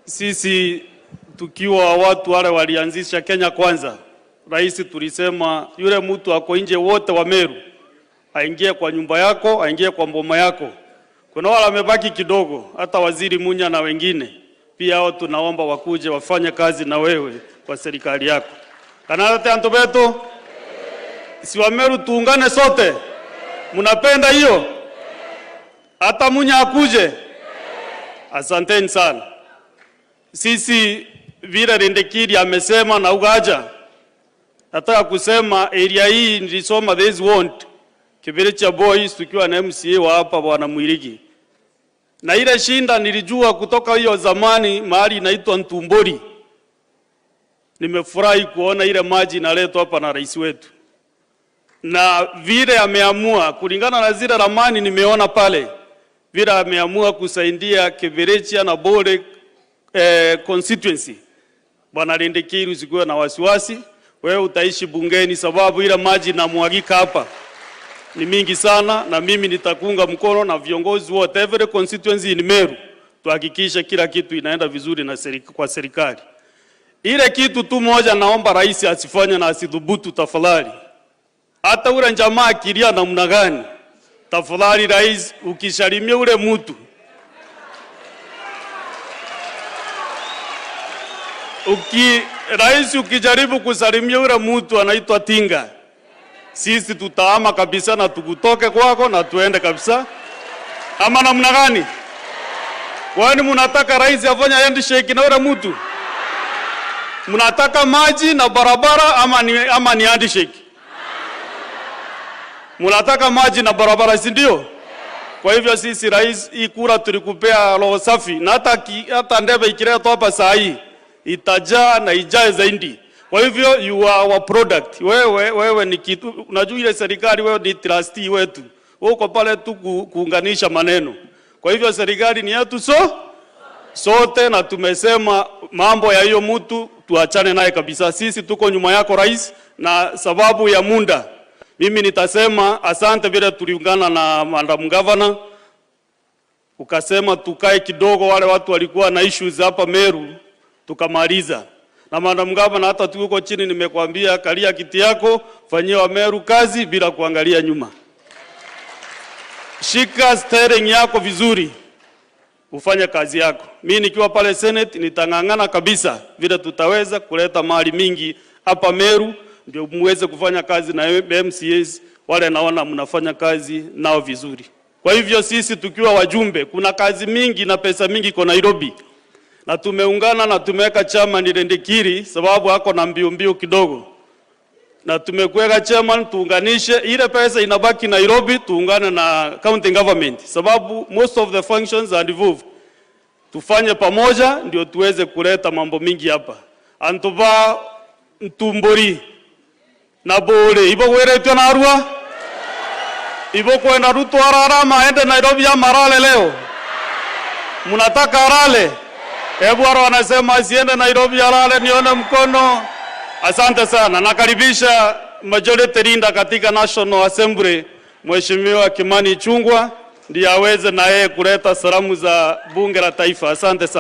Sisi tukiwa watu wale walianzisha Kenya Kwanza, rais, tulisema yule mtu ako nje wote wa Meru aingie kwa nyumba yako, aingie kwa mboma yako. Kuna wale wamebaki kidogo, hata waziri Munya na wengine pia hao tunaomba wakuje wafanye kazi na wewe kwa serikali yako. Kanalate antobeto si wa Meru tuungane sote, mnapenda hiyo? Hata Munya akuje? Asanteni sana. Sisi vile Rindikiri amesema na ugaja, nataka kusema area hii nilisoma this ward Kibiricha Boys tukiwa na MCA wa hapa bwana Mwirigi, na ile shinda nilijua kutoka hiyo zamani mahali inaitwa Ntumbori. Nimefurahi kuona ile maji inaletwa hapa na rais wetu, na vile ameamua kulingana na zile ramani nimeona pale, vile ameamua kusaidia Kibiricha na Bore constituency. Bwana Rindikiri, usikuwe na wasiwasi, wewe utaishi bungeni, sababu ile maji inamwagika hapa ni mingi sana, na mimi nitakuunga mkono na viongozi wote every constituency in Meru, tuhakikishe kila kitu inaenda vizuri na kwa serikali. Ile kitu tu moja naomba rais asifanye na asidhubutu tafadhali, hata ule jamaa akilia namna gani, tafadhali rais, ukishalimia ule mtu rais, ukijaribu kusalimia ule mtu anaitwa Tinga, sisi tutaama kabisa na tukutoke kwako na tuende kabisa, ama namna gani? Kwani munataka rais afanye handshake na ule mtu? Munataka maji na barabara ama ni handshake? Munataka maji na barabara, si ndio? Kwa hivyo sisi rais, hii kura tulikupea roho safi, na hata ndebe ikiletwa hapa saa hii itajaa na ijae zaidi. Kwa hivyo you are our product. Wewe ni kitu, unajua ile serikali, wewe ni trustee wetu, uko pale tu kuunganisha maneno. Kwa hivyo serikali ni yetu sote, na tumesema mambo ya hiyo mtu tuachane naye kabisa. Sisi tuko nyuma yako rais, na sababu ya muda mimi nitasema asante vile tuliungana na Madam Governor, ukasema tukae kidogo, wale watu walikuwa na issues hapa Meru tukamaliza. Na Madam Governor, hata tuko chini nimekwambia, kalia kiti yako, fanyia wa Meru kazi bila kuangalia nyuma. Shika steering yako vizuri, ufanye kazi yako. Mimi nikiwa pale Senate nitang'ang'ana kabisa vile tutaweza kuleta mali mingi hapa Meru, ndio muweze kufanya kazi na MCAs wale, naona mnafanya kazi nao vizuri. Kwa hivyo sisi tukiwa wajumbe, kuna kazi mingi na pesa mingi iko Nairobi, na tumeungana na tumeweka chairman Rindikiri sababu ako na mbio mbio kidogo, na tumekuweka chairman, tuunganishe ile pesa inabaki Nairobi, tuungane na county government sababu most of the functions are devolved. Tufanye pamoja ndio tuweze kuleta mambo mingi hapa antuba ntumbori na bore ibo gweretio na arua ibo kwenda Ruto arara maende Nairobi ama arale leo. Mnataka arale? Hebu wale wanasema asiende Nairobi alale, nione mkono. Asante sana. Nakaribisha Majority Leader katika National Assembly Mheshimiwa Kimani Ichung'wah ndiye aweze na yeye kuleta salamu za bunge la taifa. Asante sana.